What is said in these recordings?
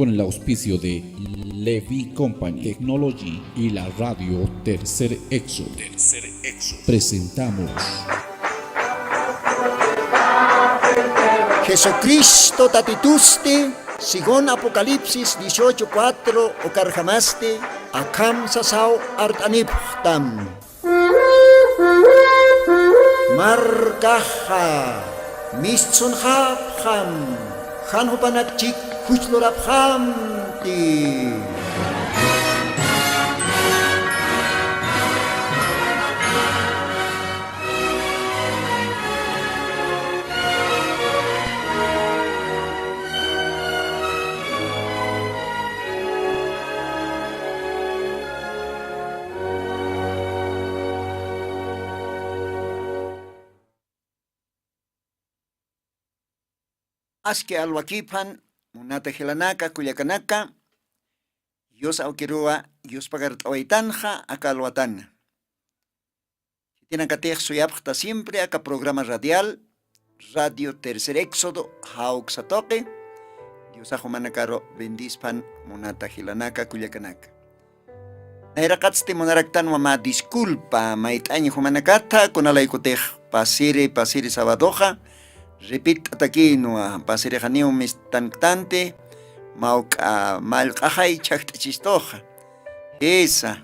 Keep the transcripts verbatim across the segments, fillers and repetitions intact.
Con el auspicio de Levi Company Technology y la radio Tercer Éxodo, Tercer Éxodo, presentamos Jesucristo tatitusti, según Apocalipsis dieciocho cuatro, ukarjamasti akham sasaw art'anipxtam. Markaxa mistsunxapxam, jan jupanakchik juchlurapxamti. Aski alwakiphan, munata jilanaka, kullakanaka, Dios awkiruwa, Dios pagart'awaytanxa, aka alwatana. Khitinakatix suyapxta siempre aka programa radial, Radio Tercer Éxodo, jawksa tuqi. Diosax jumanakaru bendispan, munata jilanaka, kullakanaka. Nayraqatsti munaraktanwa mä disculpa, mayt'añ jumanakatha, kunalaykutix pasiri, pasiri sabadoxa, repit'atakinwa, pasirixaniw mistanktanti, mawk'a mallq'axay chhajt'achistuxa. Jisa.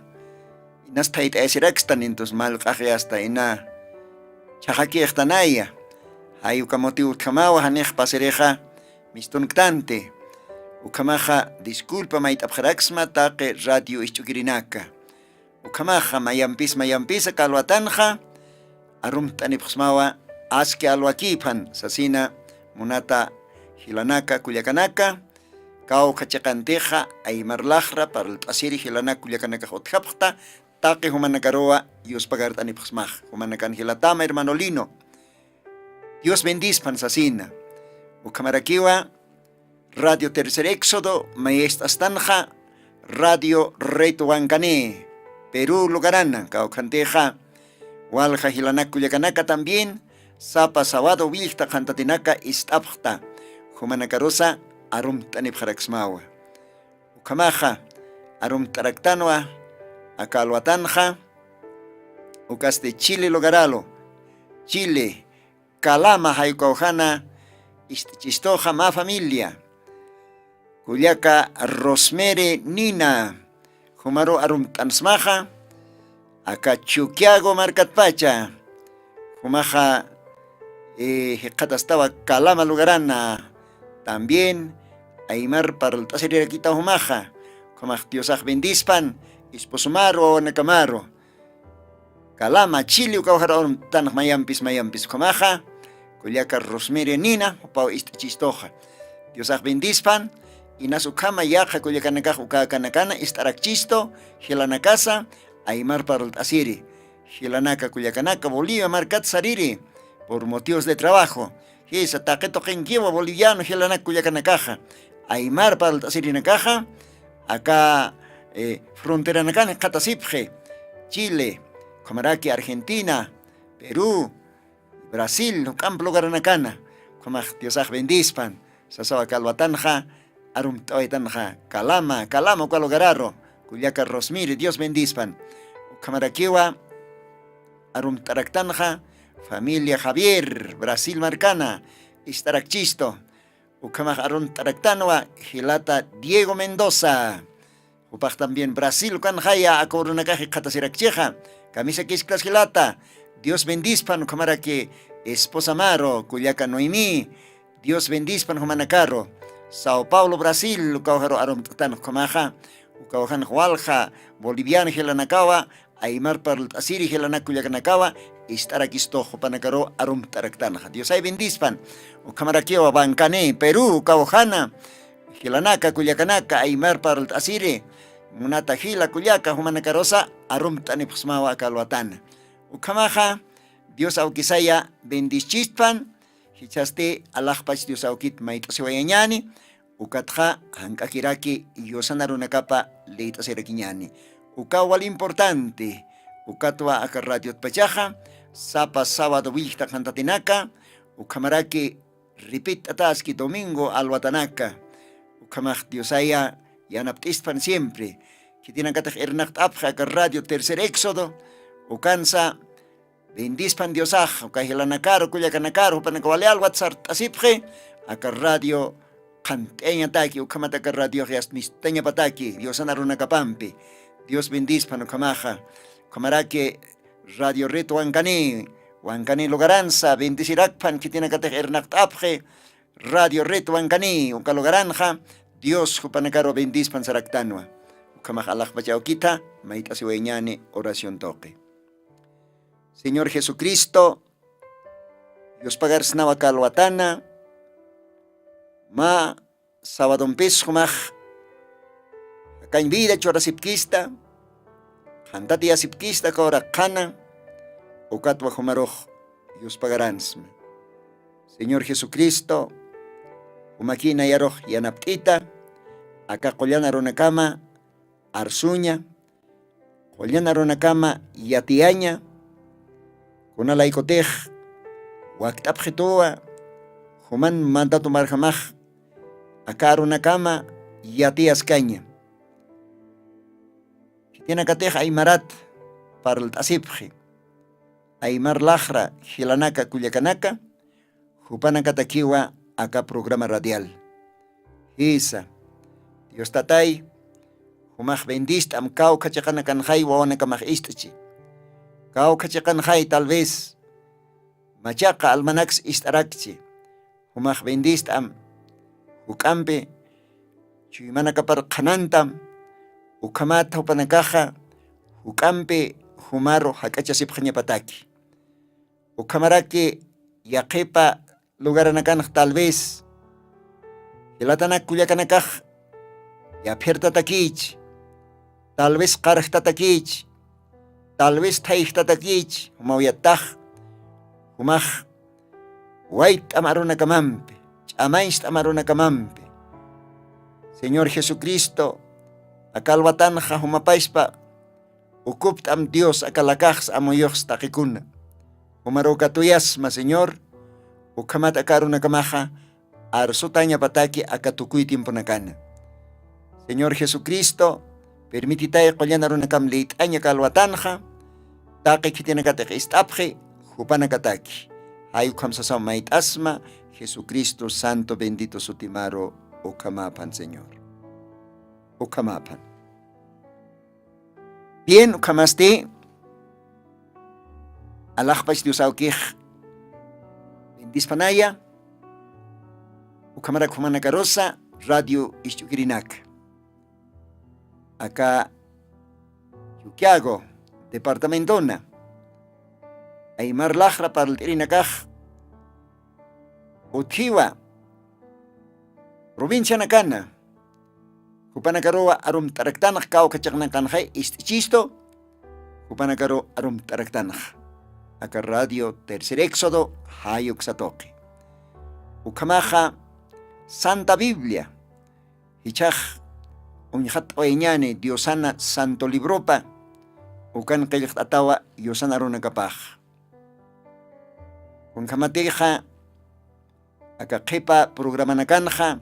Inas thayt'ayasirakstan, entonces mallq'axi hasta ina chhaqakixtanaya. Jay uka motivo utjamawa janix pasirixa mistunktanti. Ukhamaxa disculpa mayt'apxaraksma taqi radio isch'ukirinaka. Ukhamaxa mayampis mayampisa aka alwatanxa arumt'anipxsmawa aski alwakiphan sasina munata jilanaka, kullakanaka, kawkha chiqantixa aymar laxra parlt'asiri jilanaka kullakanakax utjapxta, taqi jumanakaruwa Dios pagart'anipxsmax, jumanakan jilatama hermano Lino. Dios bendispan sasina. Ukhamarakiwa Radio Tercer Éxodo, mayest'astanxa Radio Red Huancané, Perú lugarana, kawkhantixa walja jilanak kullakanaka también, sapa sawado willjta qhantatinaka ist'apxta, jumanakarusa arumt'anipxaraksmawa. Ukhamaxa arumt'araktanwa aka alwatanxa, ukasti Chile lugaralu, Chile, Calama, jay ukaw jana ist'ichistuxa mä familia. Kullaka Rosemary Nina, jumaru arumt'ansmaxa, aka Chuquiago markatpacha, jumaxa, eh, jikxatastawa Calama lugarana, también aymar parlt'asirirakitaw jumaxa, jumax Diosax bendispan, esposomaru, wawanakamaru. Calama, Chile, ukaw jara arumt'anx mayampis, mayampis ukhamaxa, kullaka Rosemary Nina, jupaw ist'ichistuxa. Diosax bendispan, inas ukhama yaqha kullakanakax ukakanakana ist'arakchistu, jilanakasa, aymar parlt'asiri. Jilanaka kullakanaka Bolivia markat sariri, por motivos de trabajo. Jisa, taqi tuqinkiwa boliviano jilanak kullakanakaxa, aymar parlt'asirinakaxa, aka, eh, fronteranakan jikxatasipxi, Chile, ukhamaraki Argentina, Perú, Brasil, juk'amp lugaranakana, ukhamax Diosax bendispan, sasaw aka alwatanxa, arumt'awaytanxa, Calama, Calama uka lugararu, kullaka Rosemary, Dios bendispan. Ukhamarakiwa arumt'araktanxa, familia Javier, Brasil markana, ist'arakchistu. Ukhamax arumt'araktanwa, jilata Diego Mendoza. Jupax también Brasil ukanxaya, aka urunakax jikxatasirakchixa. Kamisa kisklas jilata. Dios bendispan, ukhamaraki esposamaru, kullaka Noemí. Dios bendispan jumanakaru. Sao Paulo, Brasil, ukaw jaru arumt'atan ukhamaxa. Ukaw jan walja boliviano jilanakawa, aymar parlt'asiri jilanak kullakanakawa, ist'arakistux jupanakaru arumt'araktanxa. Diosay bendispan. Ukhamarakiwa Huancané, Perú, ukaw jana jilanaka, kullakanaka, aymar parlt'asiri, munata jila kullaka, jumanakarusa arumt'anipxsmawa aka alwatana. Ukhamaxa, Dios awkisaya bendischispan, jichhasti alaxpach Dios awkit mayt'asiwayañäni, ukatxa jank'akiraki yusan arunakapa liyt'asirakiñäni. Ukaw wal importante, ukatwa aka radiotpachaxa, sapa sábado willjta qhantatinaka, ukhamaraki repit'ataski domingo alwatanaka. Ukhamax diosaya yanapt'ispan siempre. Khitinakatix irnaqt'apxi aka radio tercer éxodo ukansa bendispan diosax uka jilanakaru kullakanakaru jupanaka wali alwat sart'asipxi aka radio qhant'añataki ukhamat aka radiox yastmistañapataki diosan arunakapampi. Dios bendispan ukhamaxa. Ukhamaraki radio rit wankani wankani lugaransa bendisirakpan khitinakatix irnaqt'apxi radio rit wankani uka lugaranxa. Dios jupanakaru bendispan saraktanwa. Ukhamax alaxpachawkitha mayt'asiwayñani oración tuqi. Señor jesucristo yuspagarsnawa kalwatana. Mä sawadumpis jumax jakañ vida churasipkista qhantatiyasipkista kawraqkhana. Ukatwa jumarux yuspagaransma. Señor jesucristo jumakina yarux yanapt'ita aka qullan arunakama arsuña qullan arunakama yatiyaña. Kunalaykutix wakt'apxituwa juman mandatumarjamax aka arunakama yatiyaskaña. Khitinakatix aymarat parlt'asipxi aymar laxra jilanaka kullakanaka jupanakatakiwa aka programa radial. Jisa dios tatay jumax bendist'am kawkha chiqanakanxay wawanakamax ist'chi. Kawkha chiqanxay tal vez machaqa almanaks ist'arakchi. Jumax bendist'am juk'ampi chuymanakapar qhanantam. Ukhamat jupanakaxa juk'ampi jumaru jak'achasipxañapataki. Ukhamaraki yaqhipa lugaranakanx tal vez jilatanak kullakanakax yaphirtatakïch tal vez qarjtatakïch tal vez thayjtatakïch. Jumawyattax jumax wayt'am arunakamampi ch'amañcht'am arunakamampi. Señor jesucristo akalwatanxa jumapaspa ukupt'am dios aka lakaxsa amuyuxsa taqikuna. Jumaruw katuyasma señor. Ukhamat aka arunakamaxa arsutañapataki aka tukuy tiemponakana. Señor jesucristo permititay qullan arunakam liyt'aña kalwatanxa taqi khitinakatix ist'apxi jupanakataki. Jay ukham sasaw mayt'asma jesucristo santo bendito sutimaru. Ukhamapan señor. Ukhamapan. Bien ukhamasti alaxpach diosawkix bendispanaya. Ukhamarak jumanakarusa radio isch'ukirinaka aka yukiago departamentona aymar laxra parlt'irinakax utjiwa provincianakana jupanakaruwa arumt'araktanx kawkha chiqnaqanxay ist'ichistu. Jupanakaru arumt'araktanx aka radio tercer éxodo jayuksa tuqi. Ukhamaxa santa biblia jichhax uñxatt'awayañani diosana santo libropa ukan qillqt'atawa yusan arunakapax. Kunjamatixa aka qhipa programanakanxa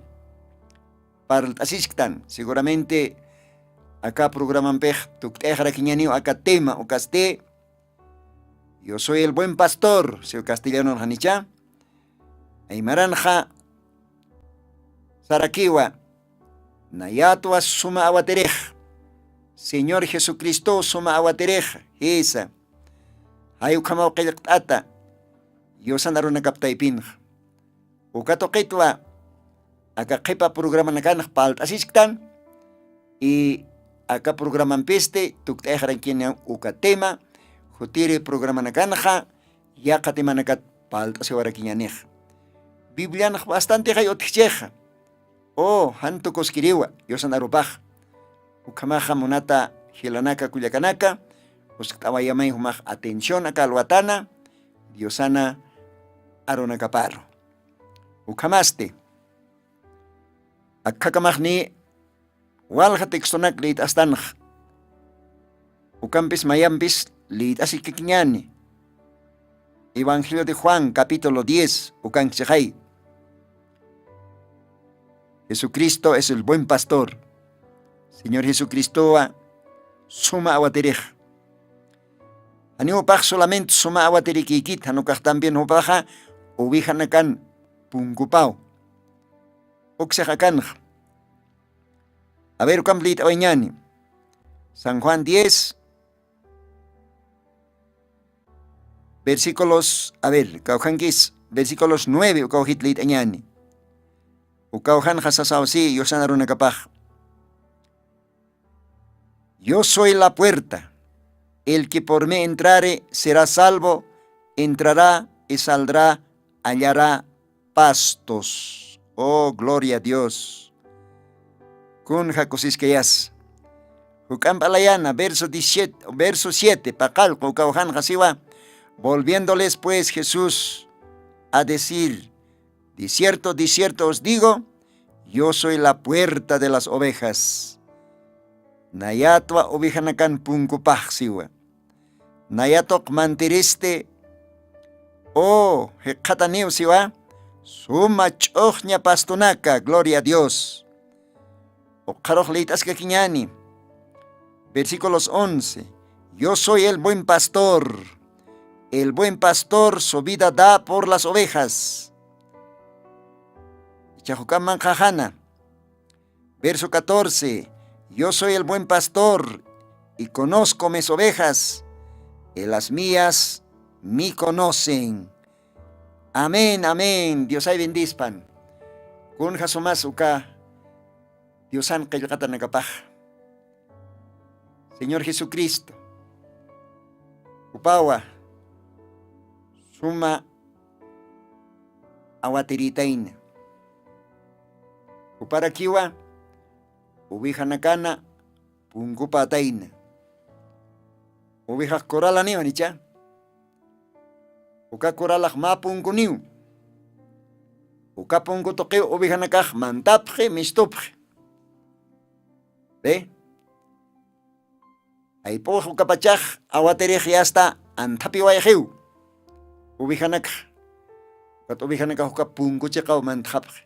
parlt'asichktan seguramente aka programampix tukt'ayxarakiñaniw aka tema ukasti yo soy el buen pastor siw castellanonxanicha. Aymaranxa sarakiwa nayatwa suma awatirix señor jesucristow suma awatirix. Jisa jay ukhamaw qillqt'ata yusan arunakap taypinxa uka tuqitwa aka qhipa programanakanx palt'asichktan. Y aka programampisti tukt'ayxarakiñan uka tema jutiri programanakanxa yaqa temanakat palt'asiwarakiñanix. Biblianx bastantixay utjchixa o jantukuskiriwa yusan arupax. Ukhamaxa munata jilanaka kullakanaka uskt'awayamay jumax atención aka alwatana diosana arunakaparu. Ukhamasti akkhakamaxni walja textonak liyt'astanx ukampis mayampis liyt'asikakiñani. Evangelio de juan capítulo diez ukankchixay. Jesucristo es el buen pastor. Señor Jesucristowa suma awatirix. Janiw upax solamente suma awatirikikit, janukax también upaxa ovejanakan punkupaw. Uksix akanxa. A ver, ukam lït'awayñani. San Juan diez, versículos, a ver, kawjankis, versículos nueve, ukawjit lït'añani. Ukawjanxa sasaw si, yusan arunakapax. Yo soy la puerta. El que por mí entrare será salvo, entrará y saldrá, hallará pastos. Oh, gloria a Dios. Kunja kusiskayas. Juk'amp alayana, verso diecisiete, verso siete, paqallqu ukawjanxa siwa. Volviéndoles pues Jesús a decir: de cierto, de cierto os digo, yo soy la puerta de las ovejas. Nayatwa ovejanakan punkupax siwa. Nayatuq mantiristi, o jikxataniw siwa, suma ch'uxña pastunaka, gloria a Dios. Ukxarux lït'askakiñani. Versículos once. Yo soy el buen pastor. El buen pastor su vida da por las ovejas. Ichax ukaman qhaxana. Verso catorce. Yo soy el buen pastor y conozco mis ovejas, y las mías me conocen. Amén, amén. Diosay bendispan. Kunja sumas uka Diosan qillqatanakapax. Señor Jesucristo, jupawa suma awatiritayna. Juparakiwa ovejanakana punkupatayna. Ovejax corralaniwan icha. Uka corralax mä punkuniw. Uka punku tuqiw ovejanakax mantapxi, mistupxi. Ve. Aypux ukapachax awatirix yasta anthapiwayxiw. Ovejanakxa. Ukat ovejanakax uka punku chiqaw mantxapxi.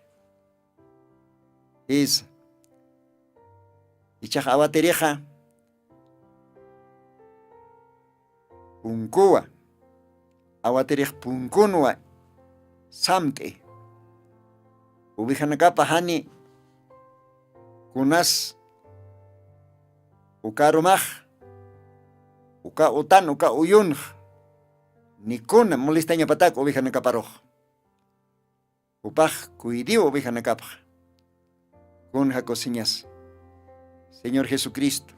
Is. Ichax awatirixa punkuwa. Awatirix punkunwa samt'i. Ovejanakapa jani kunas uka arumax, uka utan, uka uyunx, ni kuna molestañapatak ovejanakaparux. Jupax cuidiw ovejanakapxa. Kunja kusiñas. Señor Jesucristo,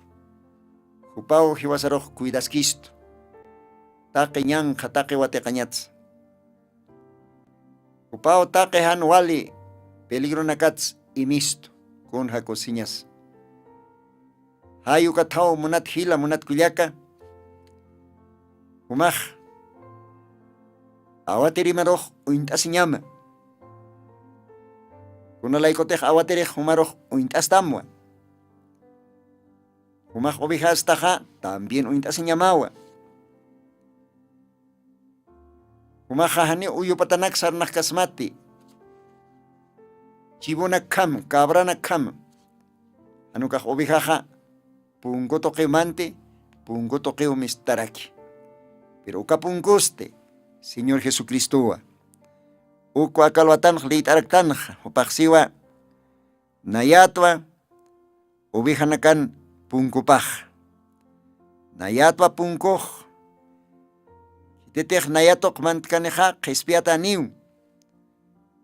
jupaw jiwasarux cuidaskistu. Taqi ñanqha, taqi watiqañatsa. Jupaw taqi jan wali peligronakats imistu. Kunja kusiñas. Jay uka thaw munat jila, munat kullaka. Jumax awatirimarux uñt'asiñama. Kunalaykutix awatirix jumarux uñt'astamwa. Jumax ovejastaxa también uñt'asiñamawa. Jumaxa janiw uyupatanak sarnaxkasmati. Chivonakham, cabranakkham. Janukax ovejaxa punku tuqiwmanti, punku tuqiw mistaraki. Pero uka punkusti Señor Jesucristowa. Uku aka alwatanx lït'araktanxa, jupax siwa, nayatwa ovejanakan punkupax. Nayatwa punkux. Khititix nayatuq mantkanixa qhispiyataniw.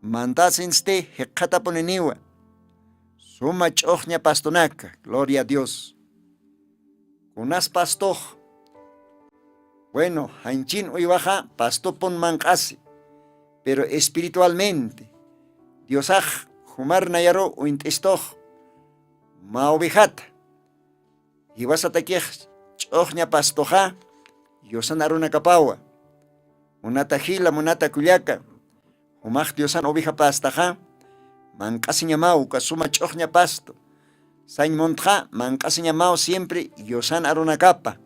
Mantasinsti jikxatapuniniwa. Suma ch'uxña pastunaka, gloria a Dios. Kunas pastux. Bueno, janchin uywaxa pastupun manq'asi, pero espiritualmente Diosax jumar nayaru uñt'istux mä ovejata. Jiwasatakix ch'uxña pastuxa yusan arunakapawa. Munata jila, munata kullaka, jumax Diosan ovejapastaxa manq'asiñamaw uka suma ch'uxña pastu. Sañ muntxa manq'asiñamaw siempre yusan arunakapa.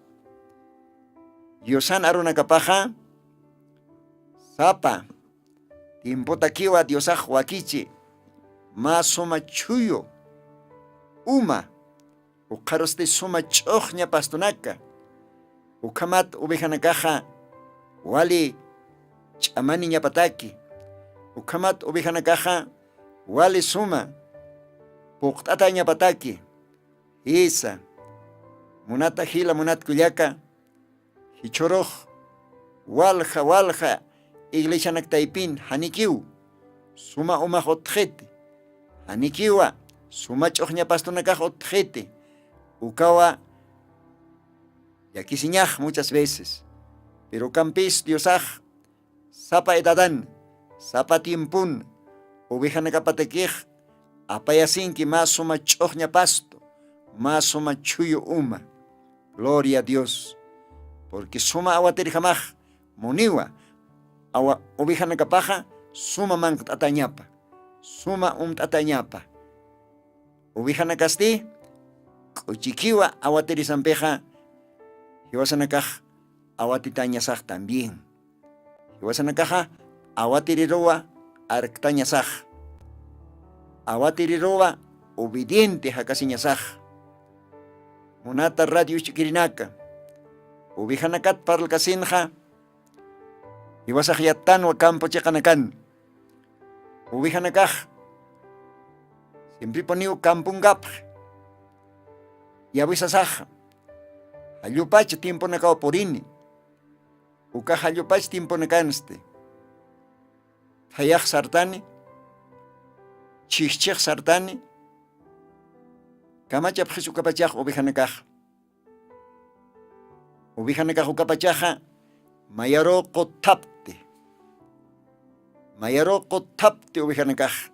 Yusan arunakapaxa sapa tiempotakiwa Diosax wakichi mä suma chhuyu uma, ukxarusti suma ch'uxña pastunaka. Ukhamat ovejanakaxa wali ch'amaniñapataki. Ukhamat ovejanakaxa wali suma puqt'atañapataki. Jisa, munata jila, munat kullaka, jichhurux walja walja iglesianaktaypin janikiw suma umax utjiti, janikiwa suma ch'uxña pastunakax utjiti. Ukawa llakisiñax muchas veces, pero ukampis Diosax sapa edadan, sapa tiempon ovejanakapatakix apayasinki mä suma ch'uxña pastu, mä suma chhuyu uma. Gloria a Dios. Porque suma awatirjamax muniwa awa ovejanakapaxa suma manqt'atañapa, suma umt'atañapa. Ovejanakasti k'uchikiwa awatirisampixa jiwasanakax awatitañasax también. Jiwasanakaxa awatiriruwa arktañasax, awatiriruwa obediente jakasiñasax. Munata radio isch'ukirinaka, ovejanakat parlkasinxa jiwasax yattanwa kampu chiqanakan. Ovejanakax siemprepuniw kampunkapxi. Yawisasaxa jallupach tiemponakaw purini. Uka jallupach tiemponakansti thayax sartani, chhijchhix sartani. Kamachapxis ukapachax ovejanakax. Ovejanakax ukapachaxa mayaruw qutthapti, mayaruw qutthapti ovejanakax.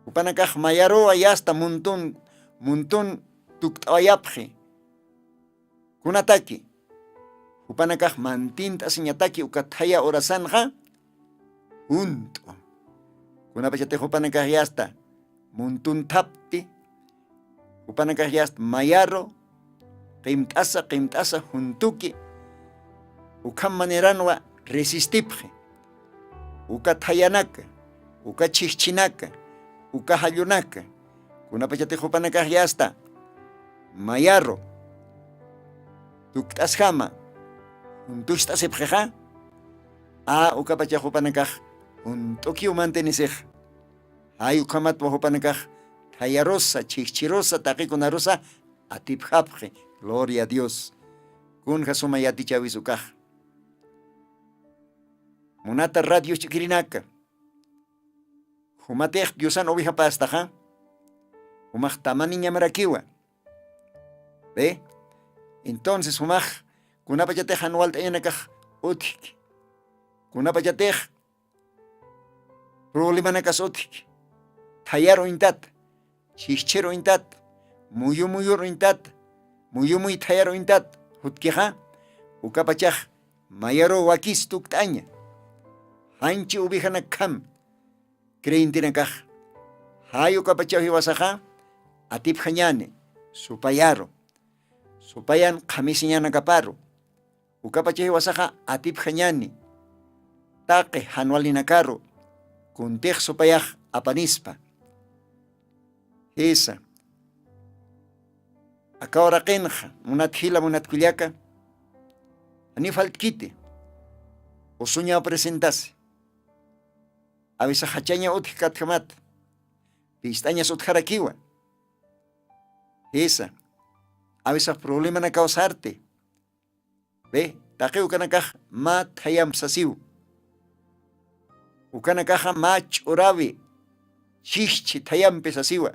Jupanakax mayaruwa yasta muntun muntun tukt'awayapxi. Kunataki jupanakax mantint'asiñataki uka thaya urasanxa junt'u. Kunapachatix jupanakax yasta muntunthapti, jupanakax yasta mayaru qimt'asa qimt'asa juntuki. Ukham maneranwa resistipxi uka thayanaka, uka chhijchhinaka, uka jallunaka. Kunapachatix jupanakax yasta mayaru tukt'asjama juntucht'asipxixa, a ukapachax jupanakax junt'ukiw mantenisixa. Jay ukhamatwa jupanakax thayarusa chhijchhirusa taqikunarusa atipjapxi. Gloria a Dios. Kunja suma yatichawis ukax. Munata radio ch'ukirinaka, jumatix diosan ovejapastaxa jumax tamaniñamarakiwa. Be, entonces jumax kunapachatix jan walt'añanakax utjki, kunapachatix problemanakas utjki, thayar uñtat, chhijchhir uñtat, muyumuyur uñtat, muyumuy thayar uñtat jutkixa, ukapachax mayaruw wakis tukt'aña. Janchi ovejanakkham creyentenakax jay ukapachaw jiwasaxa atipjañani supayaru, supayan qhamisiñanakaparu. Ukapachaw jiwasaxa atipjañani taqi janwalinakaru kuntix supayax apanispa. Jisa, aka uraqinxa munat jila munat kullaka, janiw faltkiti usuñaw presentasi. Awisax jachaña utjkatjamat pist'añas utjarakiwa. Jisa, awisax problemanakaw sarti. Be, taqi ukanakax mä thayamp sasiw. Ukanakaxa mä ch'urawi chhijchhi thayampi sasiwa.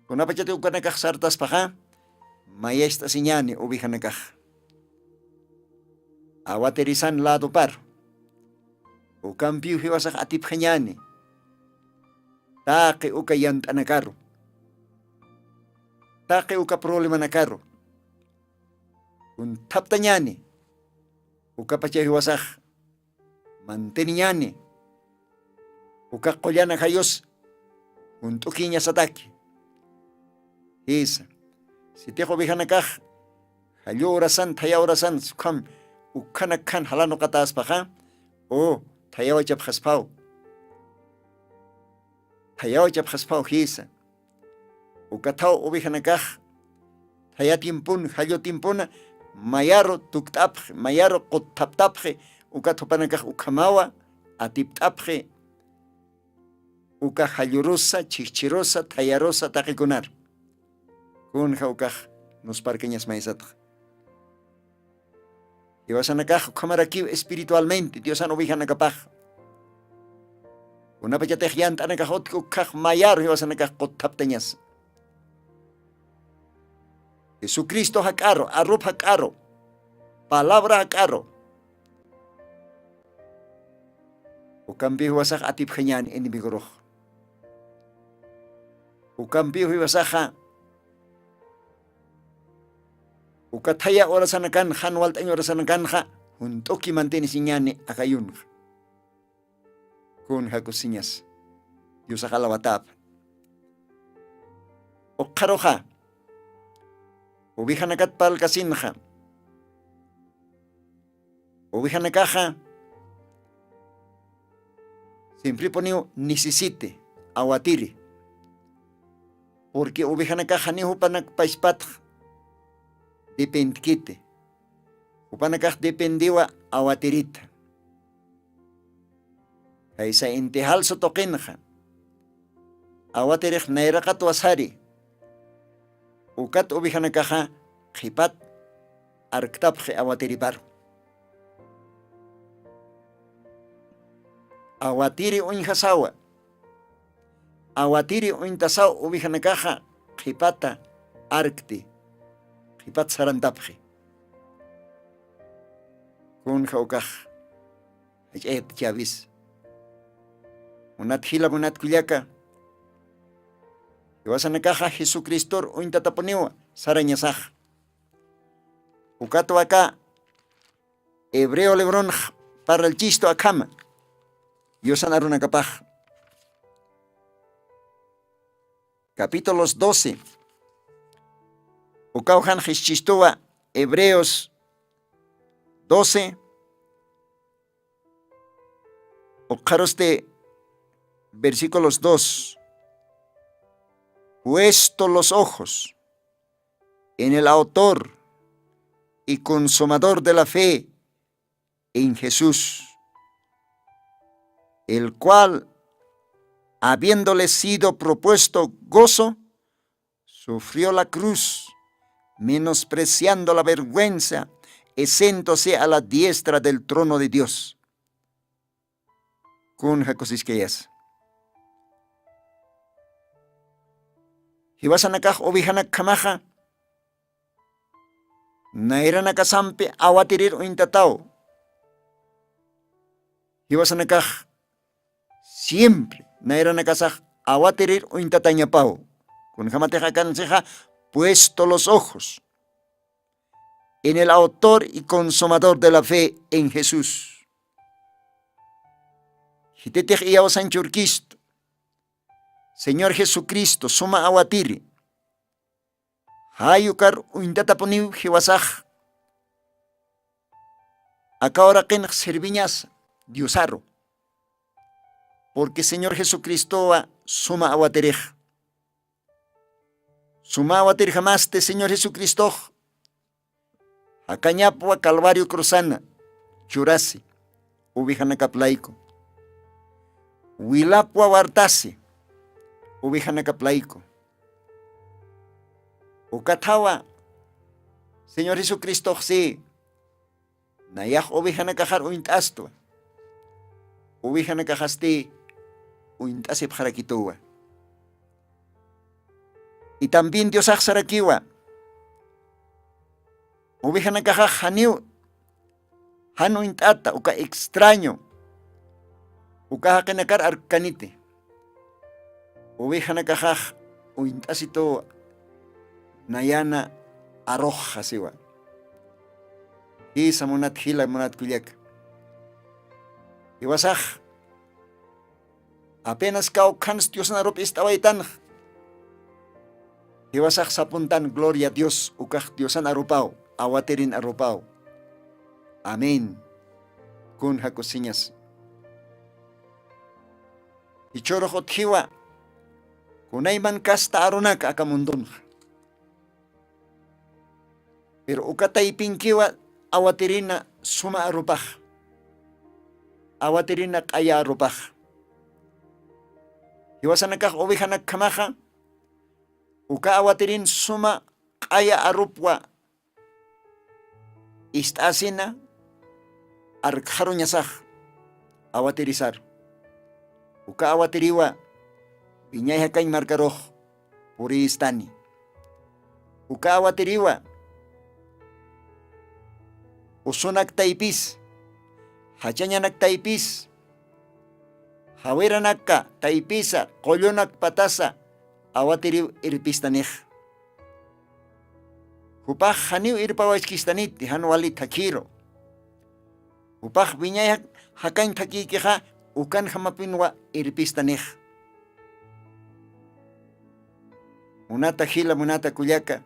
Kunapachati ukanakax sartaspaxa mayast'asiñani ovejanakax awatirisan ladopar. Ukampiw jiwasax atipjañani taqi uka yant'anakaru, taqi uka problemanakaru. Kunthaptañani ukapacha jiwasax manteniñani uka qullana jayus junt'ukiñasataki. Jisa, sitix ovejanakax jallu urasan thaya urasan sukham ukhanakhan jalanuqataspaxa u thayawachapxaspaw. Thayawchapxasphaw jisa. Ukathaw ovejanakax thaya timpun jallu timpuna mayaru tukt'apxi mayaru qutthaptapxi. Ukat jupanakax ukhamawa atipt'apxi uka jallurusa chhijchhirusa thayarusa taqikunar. Kunja ukax nusparkañas maysatxa. Jiwasanakax ukhamarakiw espiritualmente diosan ovejanakapax. Kunapachatix yant'anakax utki ukhax mayaru jiwasanakax qutthaptañasa. Jesucristo jak'aru arup jak'aru palabra jak'aru. Ukampiw jiwasax atipjañäni enemigorux. Ukampiw jiwasaxa uka thaya urasanakanxa jan walt'añ urasanakanxa junt'uki mantenisiñäni ajayunxa. Kun jakusiñas diosax alawatäpa. Ukxaruxa ovejanakat parlkasinxa ovejanakaxa simpripuniw necesite awatiri. Purqui ovejanakax janiw jupanak pachpatx dependkiti. Jupanakax dependiwa awatirita. Jaysa inti jalsu tuqinxa awatirix nayraqatwa sari. Ukat ovejanakaxa qhipat arktapxi awatiriparu. Awatiri uñjasawa. Awatiri uñtasaw ovejanakaxa qhipata arkti qhipat sarantapxi. Kunja ukax jach'ayat chawis. Munat jila munat kullaka jiwasanakaxa jesucristor uñtatapuniwa sarañasax. Ukatwaka hebreo libronx paralchistu akhama yusan arunakapax capítulos doce. Ukawjan jischistuwa hebreos doce ukxarusti versículos dos. Puesto los ojos en el autor y consumador de la fe en jesús, el cual habiéndole sido propuesto gozo sufrió la cruz, menospreciando la vergüenza, esentose a la diestra del trono de dios. Kun jakusiskayas jiwasanakax ovejanakkhamaxa nayranakasampi awatirir uñtataw. Jiwasanakax siempre nayranakasax awatirir uñtatañapaw. Kunjamatix akansixa puesto los ojos en el autor y consumador de la fe en jesús. Jititix iyawsan churkistu señor jesucristo suma awatiri jayukar uñtatapuniw jiwasax aka uraqinx serviñasa diosaru. Purqui señor jesucristowa suma awatirix suma awatirjamasti señor jesucristox jakañapwa calvario cruzana churasi ovejanakaplayku. Wilapwa wartasi ovejanakaplayku. Ukathawa señor jesucristoxsi nayax ovejanakaxar uñt'astwa. Ovejanakaxasti uñt'asipxarakituwa. Y también diosaxsarakiwa ovejanakaxax janiw jan uñt'ata uka extraño uka jaqinakar arkkaniti. Ovejanakaxax uñt'asituwa nayana arux jasiwa. Jisa munat jila munat kullaka jiwasax apenas kawkhans diosan arup ist'awaytanx. Jiwasax sapuntan gloria dios ukax diosan arupaw awatirin arupaw. Amén. Kun jakusiñas jichhurux utjiwa Kunayman kasta arunaka aka mundunxa. Pero uka taypinkiwa awatirina suma arupax, awatirina q'aya arupax. Jiwasanakax ovejanakkhamaxa uka awatirin suma q'aya arupwa ist'asina arkxaruñasax awatirisaru. Uka awatiriwa wiñay jakañ markarux puristani. Uka awatiriwa usunaktaypis, jachañanaktaypis, jawiranaka taypisa, qullunak patasa awatiriw irpistanix. Jupax janiw irpawachkistaniti, jan wali thakhiru. Jupax wiñay jakañ thakïkixa ukanjamapinwa irpistanix. Munata jila, munata kullaka,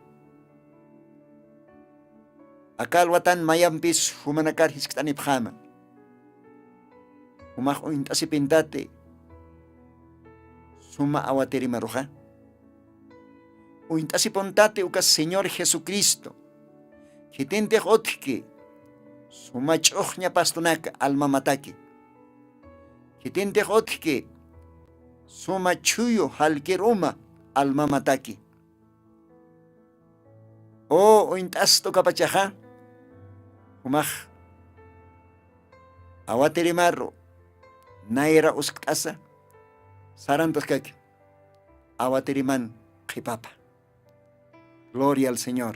aka alwatan mayampis jumanakar jiskt'anipxäma. Jumax uñt'asipintati suma awatirimaruxa. Uñt'asipuntati uka Señor Jesucristo. Khitintix utjki suma ch'uxña pastunaka almamataki. Khitintix utjki suma chhuyu jalkir uma almamataki. O uñt'ast'ukapachaxa, jumax awatirimaru nayra uskt'asa sarantaskaki awatiriman qhipapa. Gloria al Señor.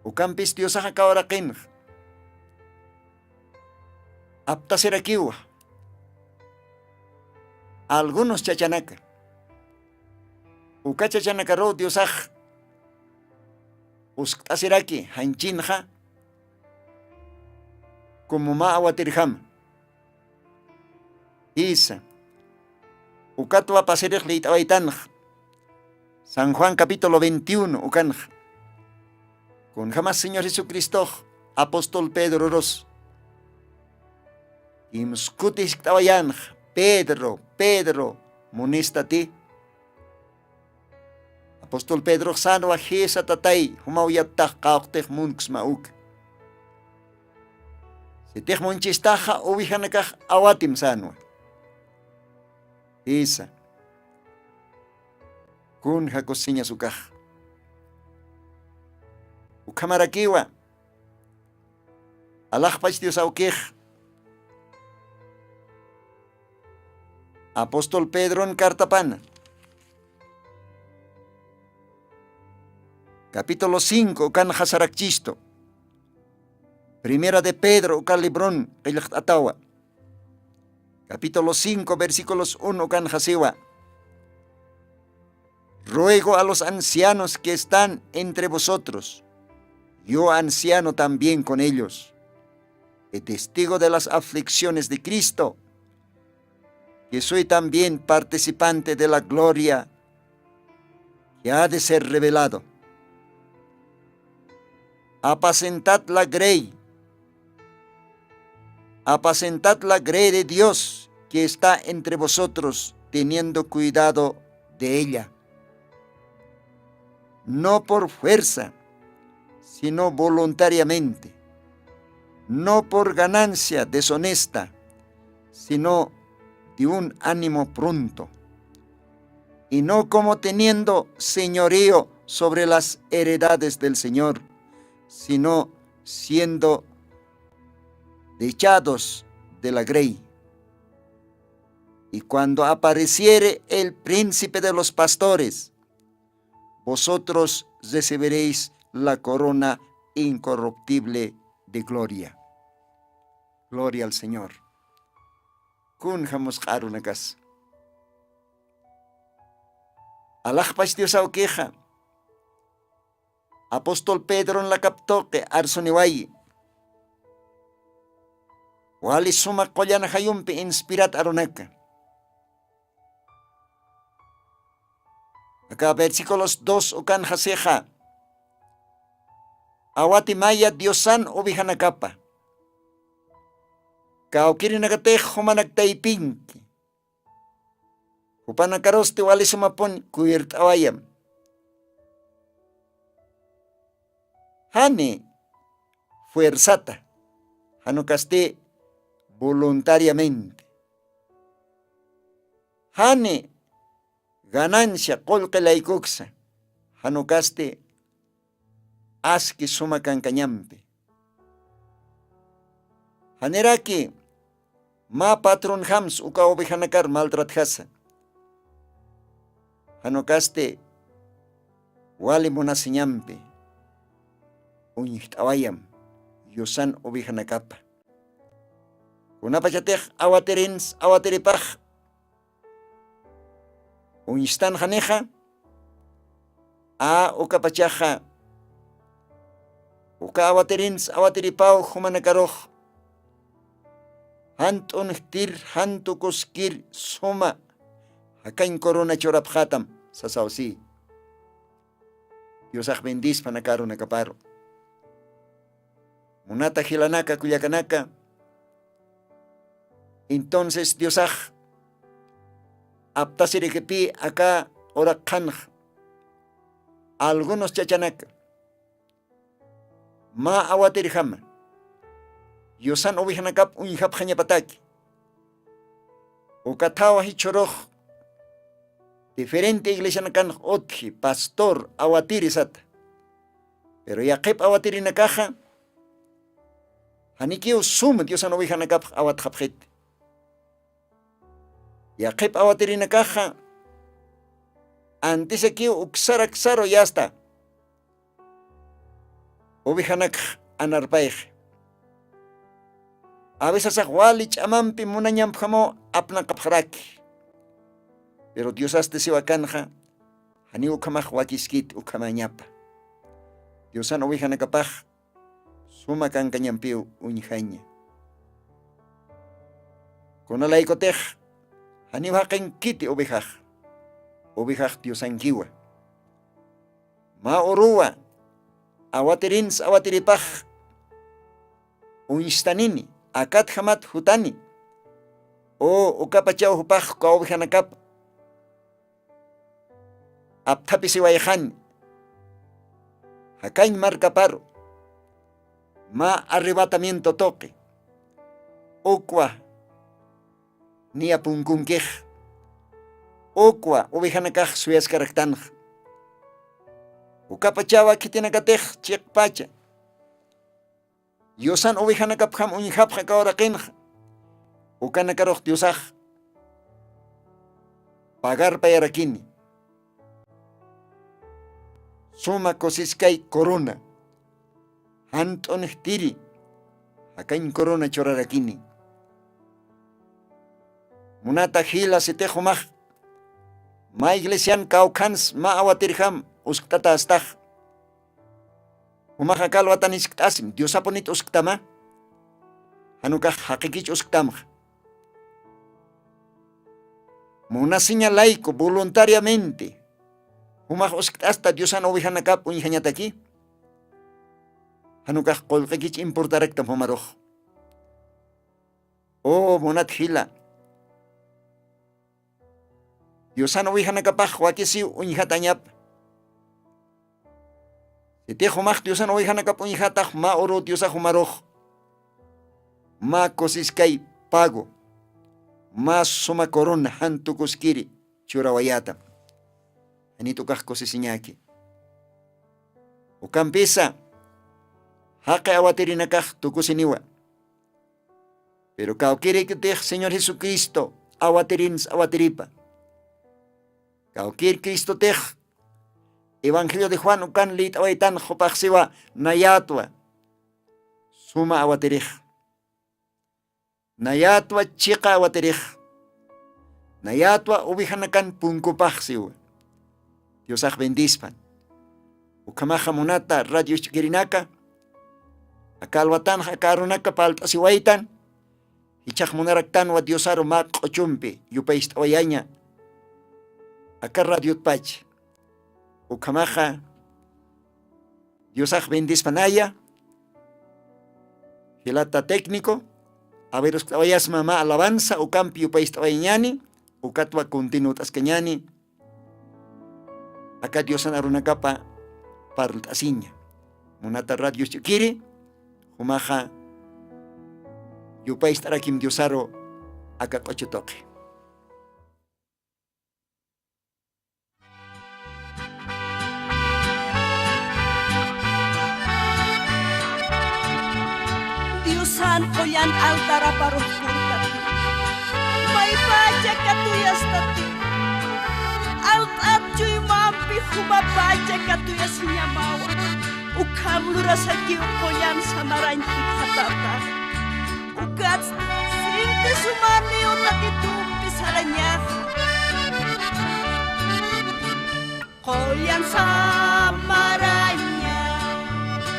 Ukampis Diosaxa kawraqinx aptasirakiwa algunos chachanaka. Uka chachanakaruw Diosax uskt'asiraki janchinxa, como mä awatirjama. Jisa. Ukatwa pasirix liyt'awaytanx San Juan capítulo veintiuno ukanxa. Kunjamas Señor Jesucristox apóstol Pedrorus kimskuti jiskt'awayanx: Pedro, Pedro, munistati. Apóstol Pedrox sänwa: Jisa, Tatay, jumaw yattax qawqtix munksma uka. Sitix munchistaxa ovejanakax awatim sänwa. Jisa. Kunja kusiñas ukax. Ukhamarakiwa alaxpach Dios awkix apóstol Pedron cartapana, capítulo cinco ukanxa sarakchistu. Primera de Pedro uka libron qillqt'atawa, capítulo cinco, versículos uno ukanxa siwa: Ruego a los ancianos que están entre vosotros, yo anciano también con ellos, y testigo de las aflicciones de Cristo, que soy también participante de la gloria que ha de ser revelado. Apacentad la grey, apacentad la grey de Dios que está entre vosotros, teniendo cuidado de ella, no por fuerza, sino voluntariamente, no por ganancia deshonesta, sino de un ánimo pronto, y no como teniendo señorío sobre las heredades del Señor, sino siendo dechados de la grey. Y cuando apareciere el príncipe de los pastores, vosotros recibiréis la corona incorruptible de gloria. Gloria al Señor. Kunja musq'a arunakas. Alaxpach Dios awkixa. Apóstol Pedron lakap tuqi arsuniwayi. Wali suma qullan jayumpi inspirat arunaka. Aka versículos dos ukanxa sixa: Awatimaya Diosan ovejanakapa. Kawkirinakatix jumanak taypinki. Jupanakarusti walisumapun kuyirt'awayam. Jani fuerzata, janukasti voluntariamente. Jani ganancia qullqi laykuksa, janukasti aski suma kankañampi. Janiraki mä patronjams uka ovejanakar maltratjasa, janukasti wali munasiñampi uñjt'awayam yusan ovejanakapa. Kunapachatix awatirins awatiripax uñstanxanixa, a ukapachaxa uka awatirins awatiripaw jumanakarux jant'un jtir jantukuskir suma jakañ corona churapxatam. Sasaw si diosax bendispa nakarunakaparu. Munata jilanaka kullakanaka, entonces diosax aptasirikipï aka uraqxanx algunos chachanaka mä awatirjama yusan ovejanakap uñjapxañapataki. Ukathawa jichhurux diferente iglesianakanx utji pastor awatiri sata. Pero yaqhip awatirinakaxa janikiw sum diosan ovejanakapx awatxapxit. Yaqhip awatirinakaxa antisakiw uksaraksaru yasta ovejanakx anarpayxi. Avisasax wali ch'amampi munañampjamu apnaqapxaraki. Pero diosasti siwakanxa janiw ukhamax wakiskit ukhamañapa. Diosan ovejanakapax suma kankañampiw uñjaña. Kunalaykutix janiw jaqinkiti ovejax. Ovejax diosankiwa. Mä uruwa awatirins awatiripax uñstanini akatjamat jutani. U ukapachaw jupax kawbjanakapa apthapisiwayxani jakañ markaparu mä arrebatamiento tuqi ukwa niya punkunkix ukwa ovejanakax suyaskaraktanxa. Ukapachawa khitinakatix chiqpacha yusan ovejanakapjam uñjapxa kawraqinxa. Ukanakarux diosax pagarpayarakini suma kusiskay corona jant'un jtiri jakañ corona churarakini. Munata jila sitix jumax mä iglesian kawkhans mä awatirjam uskt'atastax jumax akalwatan iskt'asim diosapunit usktama? Janukax jaqikich usktamxa munasiña layku voluntariamente jumax uskt'asta diosan ovejanakap uñjañataki? Janukax qullqikich importaraktam jumarux. U munat jila diosan ovejanakapax wakisiw uñjatañapa. Sitix jumax diosan ovejanakap uñjatax mä uru diosax jumarux mä kusiskay pago mä suma corona jantukuskiri churawayätam. Janit ukax kusisiñäki. Ukampisa jaqi awatirinakax tukusiniwa. Pero kawkirikitix señor jesucristo awatirins awatiripa kawkir cristotix evangelio de juan ukan lït'awaytan jupaxsiwa nayätwa suma awatirix nayätwa chiqa awatirix nayätwa ovejanakan punkupaxsiwa. Diosax bendispan. Ukhamaxa munata radio isch'kirinaka aka alwatanxa aka arunaka palt'asiwaytan. Jichhax munaraktanwa diosaru mä q'uchumpi yupayst'awayaña aka radiotpach. Ukhamaxa diosax bendispanaya. Jilata técnico averuskt'awayasma mä alabanza ukampi yupayst'awayañani. ukatwa continuw t'askañani. Aka diosan arunakapa parlt'asiña. Munata radios ch'ukiri jumaxa yupayst'arakim diosaru aka q'uchutuqi. Diosan qullan altaraparux purtati. Maypacha katuyastati. Alt'at chuymampi jumapacha katuyasiñamawa. Ukham lurasakiw qullan samarañ jikxatata. Ukatsti sinti sumaniw tatitumpi sarañaxa. Qullan samaraña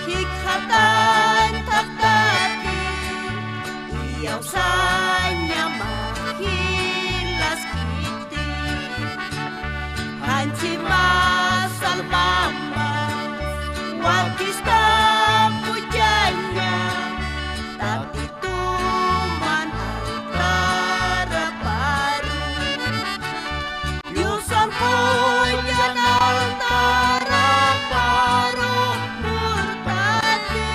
jikxatañ thaqtati, iyawsañama jilaskiti. Janchima salvamas wakista puchaña, Tatituman altaraparu. Diosan qullan altaraparu purtati,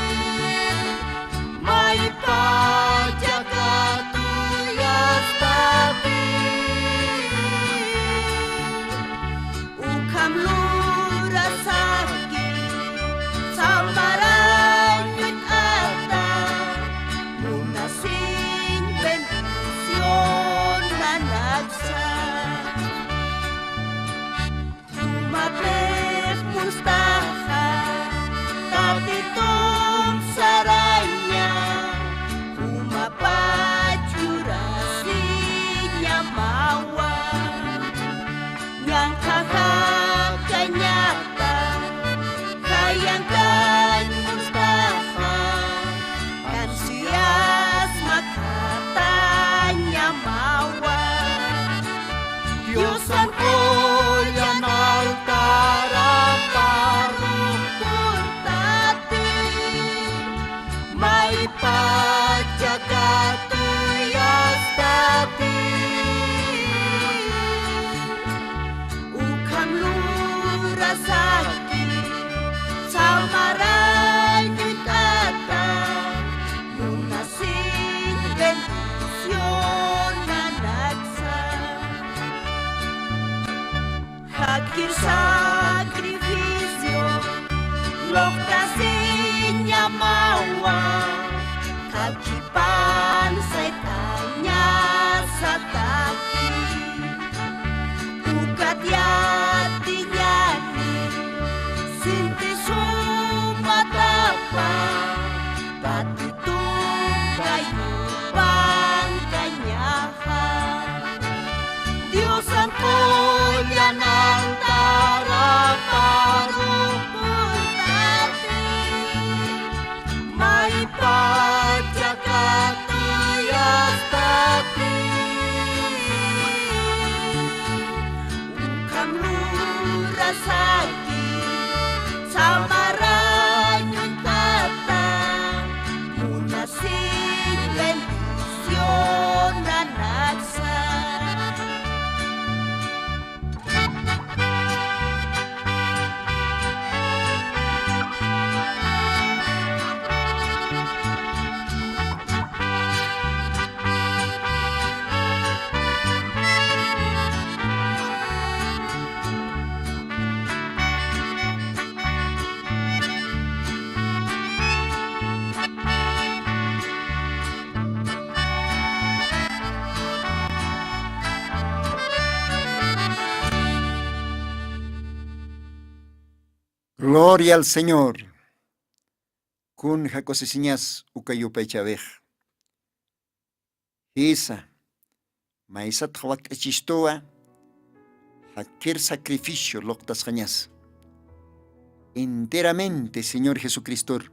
maypacha katuyastati. Ukham lurasaki, samarañ ñuñt'ata, munasiñ bendición nanaksa. Jumapix mustaxa, Tatitum saraña, jumapach urasiñamawa. Ñanqha jakañata, jayankañ mustaxa, ansuyas makhatañamawa. Diosan qullan altaraparu purtati, maypacha katuyastati. Ukham lurasaki, samarañ ñuñt'ata, munasiñ bendición nanaksa. Jakir sacrificio, luqtasiñamawa, jakipan saytañasataki. Ukat yatiñani, sinti sumatapa, Tatitum kayupankañaxa. Diosan qullan altaraparu purtati, maypacha katuyastati. Ukham lurasaki, samarañ ñuñt'ata, munasiñ bendición nanaksa. Gloria al Señor. Kunja kusisiñas uka yupaychäwix. Jisa, maysatxa wakt'achistuwa, jakir sacrificio luqtasxañas. Enteramente Señor Jesucristor,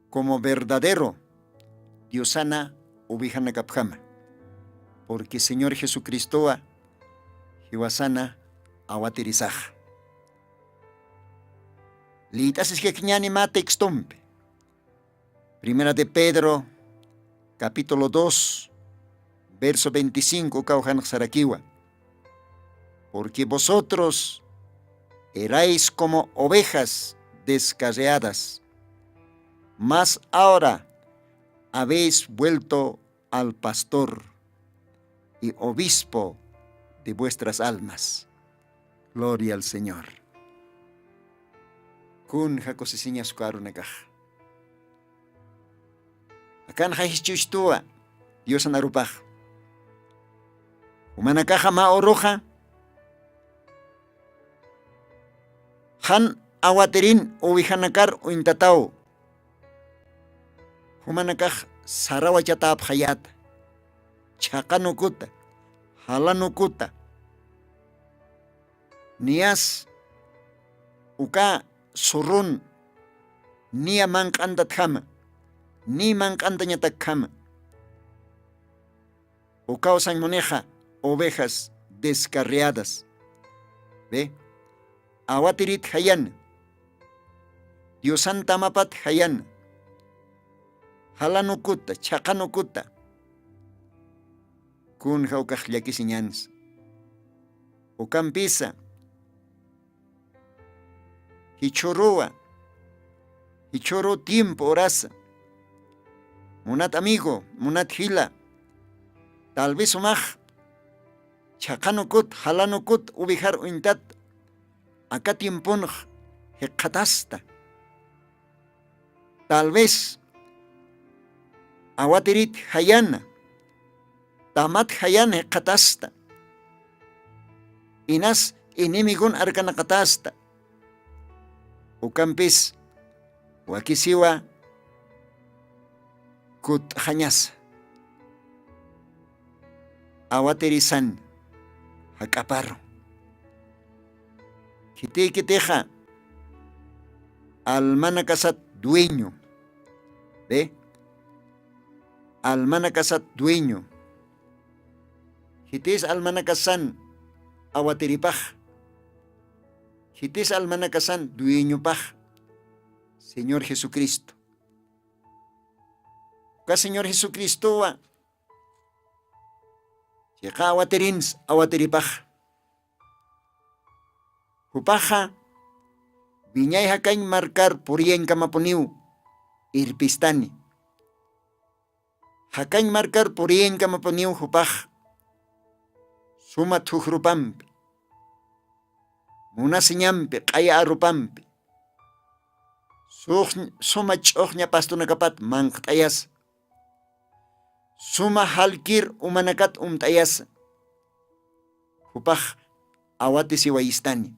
como verdadero Diosana ovejanakapjama. Porque Señor Jesucristowa jiwasana awatirisaxa. Liyt'asiskakiñäni mä textompi. Primera de Pedro, capítulo dos, Verso veinticinco ukaw janxsarakiwa. Porque vosotros erais como ovejas descarriadas, mas ahora habéis vuelto al pastor y obispo de vuestras almas. Gloria al Señor. Kun jakusisiñas ukarunakax. Akan jajichustuwa diosan arupax. Umanakaxa ma uruxa jan awatirin uwijanakar uñtataw. Jumanakax sarawachatapxayata chhaqanukuta jalanukuta niyas uka surrun niya manq'antatjama ni manq'antañatakjama. Ukaw sañmunixa ovejas descarriadas. Ve awatirit jayana diosan tamapat jayana jalanukuta chhaqanukuta. Kunja ukax llakisiñansa ukampisa jichhuruwa jichhuru tiempo urasa munat amigo munat jila tal vez umax chhaqanukut jalanukut ubijar uñtat aka tiemponx jikxatasta. Tal vez awatirit jayana tamat jayana jikxatasta inas inimigun arkanaqatasta. Ukampis wakisiwa kut'xañasa awatirisan jak'aparu. Khitiykitixa almanakasat dueño de almanakasat dueño. Khitis almanakasan awatiripax khitis almanakasan dueñopax señor jesucristo. Uka señor jesucristowa chiqa awatirins awatiripax jupaxa wiñay jakañ markar puriyañkamapuniw irpistani. Jakañ markar puriyañkamapuniw jupax suma thujrupampi munasiñampi q'aya arupampi suma ch'uxña pastunakapat manqt'ayasa suma jalkir umanakat umt'ayasa jupax awatisiwayistani.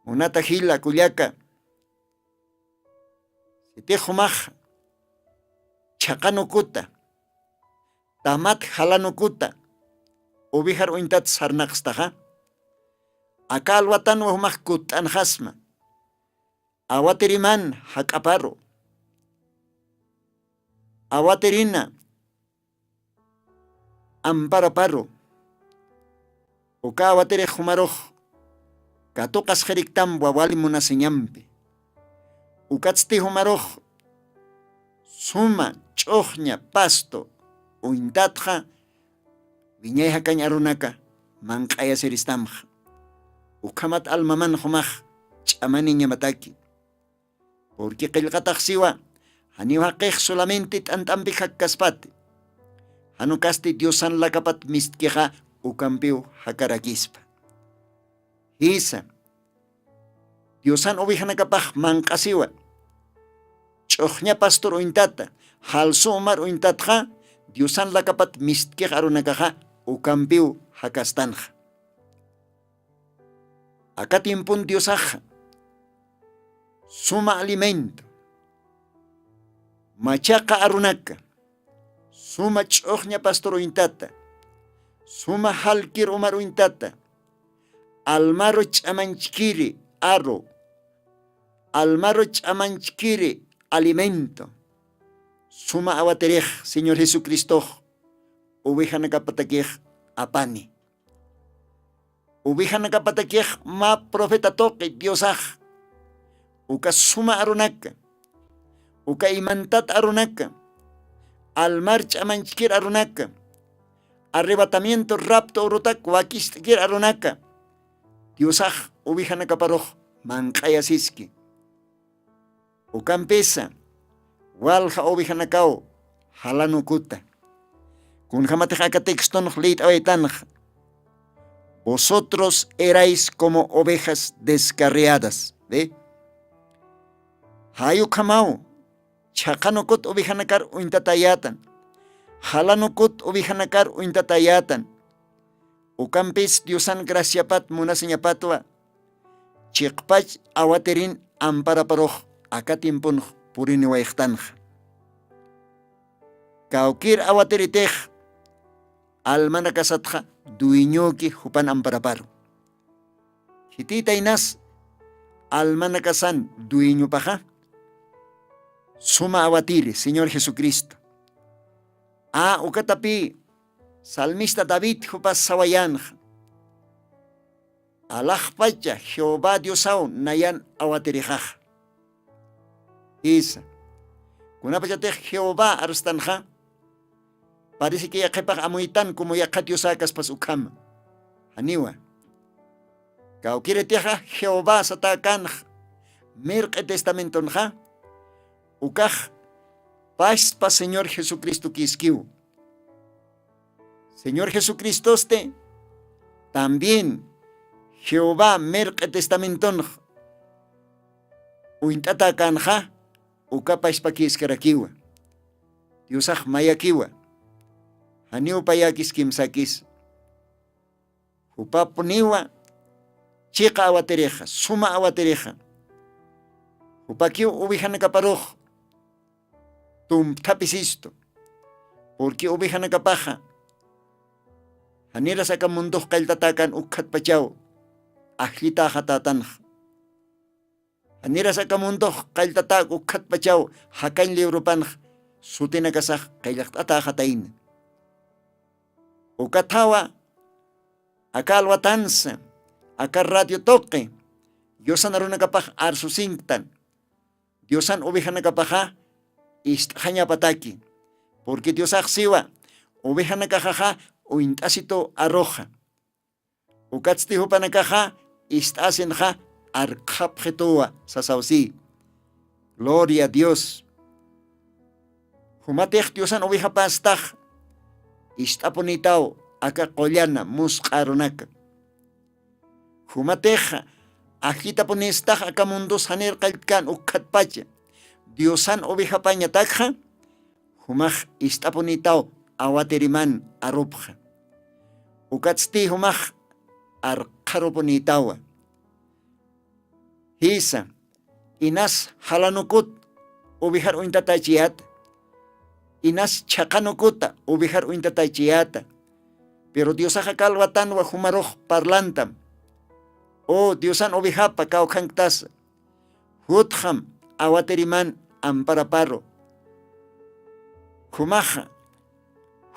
Munata jila kullaka sitix jumax chhaqanukuta tamat jalanukuta ubijar uñtat sarnaqstaxa aka alwatanwa jumax kutt'anxasma. Awatiriman jak'aparu awatirina amparaparu uka awatirix jumarux katuqasxiriktam wawali munasiñampi. Ukatsti jumarux suma ch'uxña pasto uñtatxa wiñay jakañ arunaka manq'ayasiristamxa. Ukhamat almaman jumax ch'amaniñamataki purqui qillqataxsiwa janiw jaqix solamente t'ant'ampi jakkaspati janukasti diosan lakapat mistkixa ukampiw jakarakispa. Jisa diosan ovejanakapax manq'asiwa ch'uxña pastor uñtata jalsu umar uñtatxa diosan lakapat mistkix arunakaxa ukampiw jakastanxa. Aka tiempon diosaxa suma alimento machaqa arunaka suma ch'uxña pastor uñtata suma jalkir umar uñtata almaru ch'amanchkiri aru almaru ch'amanchkiri alimento suma awatirix señor jesucristox ovejanakapatakix apani. Ovejanakapatakix mä profeta tuqi diosax uka suma arunaka uka imantat arunaka almar ch'amanchkir arunaka, arrebatamiento rapto urutak wakist'kir arunaka, diosax ovejanakaparux manq'ayasiski. Ukampisa walja ovejanakaw jalanukuta. Kunjamatix aka textonx liyt'awaytanxa, vosotros erais como ovejas descarriadas. Jayukhamaw chhaqanukut ovejanakar uñtatayätan, jalanukut ovejanakar uñtatayätan. Ukampis diosan graciapat munasiñapatwa chiqpach awatirin amparaparux aka timpunx puriniwayxtanxa. Kawkir awatiritix almanakasatxa dueñoki jupan amparaparu. Khititaynas almanakasan dueñopaxa suma awatiri señor jesucristo. A ukatapi salmista david jupas sawayanxa, alaxpacha jehová diosaw nayan awatirixaxa. Jisa, kunapachatix jehová arstanxa, parisiki yaqhipax amuytan kumu yaqha diosäkaspas ukhama. Janiwa, kawkiritixa jehová satäkanxa mirq'i testamentonxa ukax paspa señor jesucristokiskiw. Señor jesucristosti también jehová mirq'i testamentonx uñt'atäkanxa uka paspakiskarakiwa. Diosax mayakiwa janiw payäkis kimsäkis. Jupapuniwa chiqa awatirixa suma awatirixa. Jupakiw ovejanakaparux tumpthapisistu. Purqui ovejanakapaxa janiras aka mundux qalltatäkan ukkhatpachaw ajllitäxatätanxa. Janiras aka mundux qalltatäk ukkhatpachaw jakañ librupanx sutinakasax qillqt'atäxatayna. Ukathawa aka alwatansa aka radio tuqi diosan arunakapax arsusinktan. Diosan ovejanakapaxa ist'xañapataki. Purqui diosaxsiwa ovejanakaxaxa uñt'asitu aruxa. Ukatsti jupanakaxa ist'asinxa arkxapxituwa sasawsi. Gloria a dios. Jumatix diosan ovejapastax ist'apunitaw aka qullana musq'a runaka. Jumatix ajllitapunistax aka mundus janir qalltkan ukkhatpacha diosan ovejapañatakxa jumax ist'apunitaw awatiriman arupxa. Ukatsti jumax arkxarupunitawa. Jisa, inas jalanukut ovejar uñtataychiyäta. Inas chhaqanukuta ovejar uñtataychiyäta. Pero diosaxa kalwatanwa jumarux parlantam. O diosan ovejapa kawkhanktasa jutxam awatiriman amparaparu. Jumaxa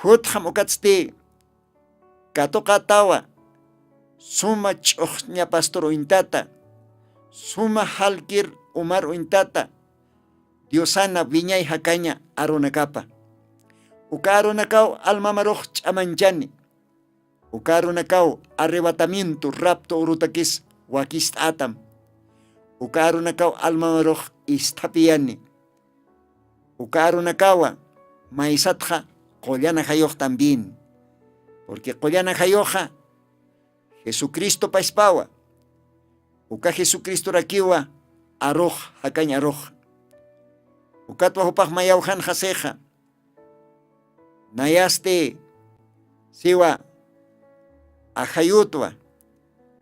jutxam ukatsti katuqatawa suma ch'uxña pastor uñtata suma jalkir umar uñtata diosana wiñay jakaña arunakapa. Uka arunakaw almamarux ch'amanchani. Uka arunakaw arrebatamiento rapto urutakis wakist'atam. Uka arunakaw almamarux isthapiyani. Uka arunakawa maysatxa qullana jayux también. Purqui qullana jayuxa jesucristo paspawa. Uka jesucristorakiwa arux jakañ arux. Ukatwa jupax mayawjan jasixa nayasti siwa ajayutwa.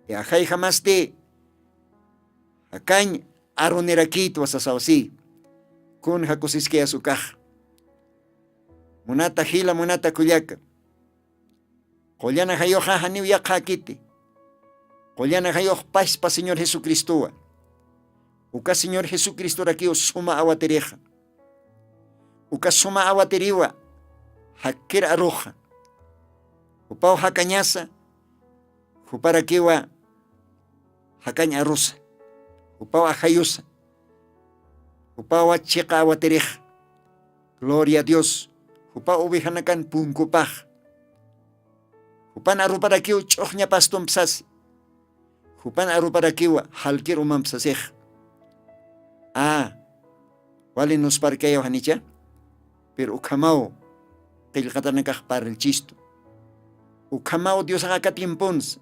Ajayjamasti jakañ arunirakitwa sasaw si. Kun jakusiskiyas ukax munata jila munata kullaka. Qullana jayuxa janiw yaqhakiti. Qullana jayux paspa señor jesucristuwa. Uka señor jesucristurakiw suma awatirixa. Uka suma awatiriwa jakkir aruxa. Jupaw jakañasa juparakiwa jakañ arusa. Jupaw ajayusa. Jupawa chiqa awatirixa. Gloria a dios. jupa ovejanakan punkupax. Jupan aruparakiw ch'uxña pastump sasi. Jupan aruparakiwa jalkir umamp sasix. A, wali nusparkayaw janicha. Pero ukhamaw qillqatanakax parlchistu. Ukhamaw diosax aka tiemponsa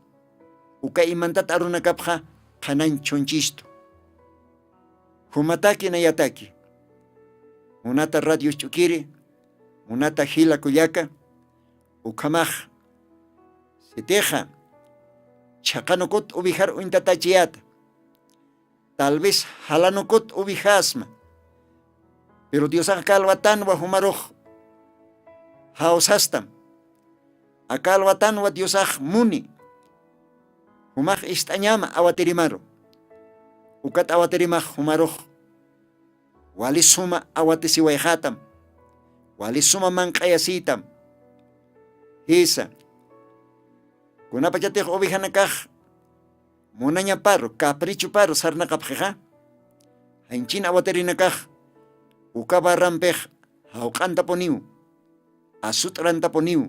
uka imantat arunakapxa qhanañ chhunchistu. Jumataki nayataki, munata radios ch'ukiri, munata jila kullaka, ukhamax sitixa chhaqanukut uvijar uñtatachiyata. Tal vez jalanukut uvijasma. Pero diosax kalwatanwa jumarux jawsastam. Akalwatanwa diosax muni jumax ist'añama awatirimaru. Ukat awatirimax jumarux walisuma awatisiwayxatam. Walisuma manq'ayasitam. Jisa, kunapachatix ovejanakax munañaparu caprichuparu sarnaqapxixa, janchin awatirinakax uka barrampix jawq'antapuniw, asut'rantapuniw.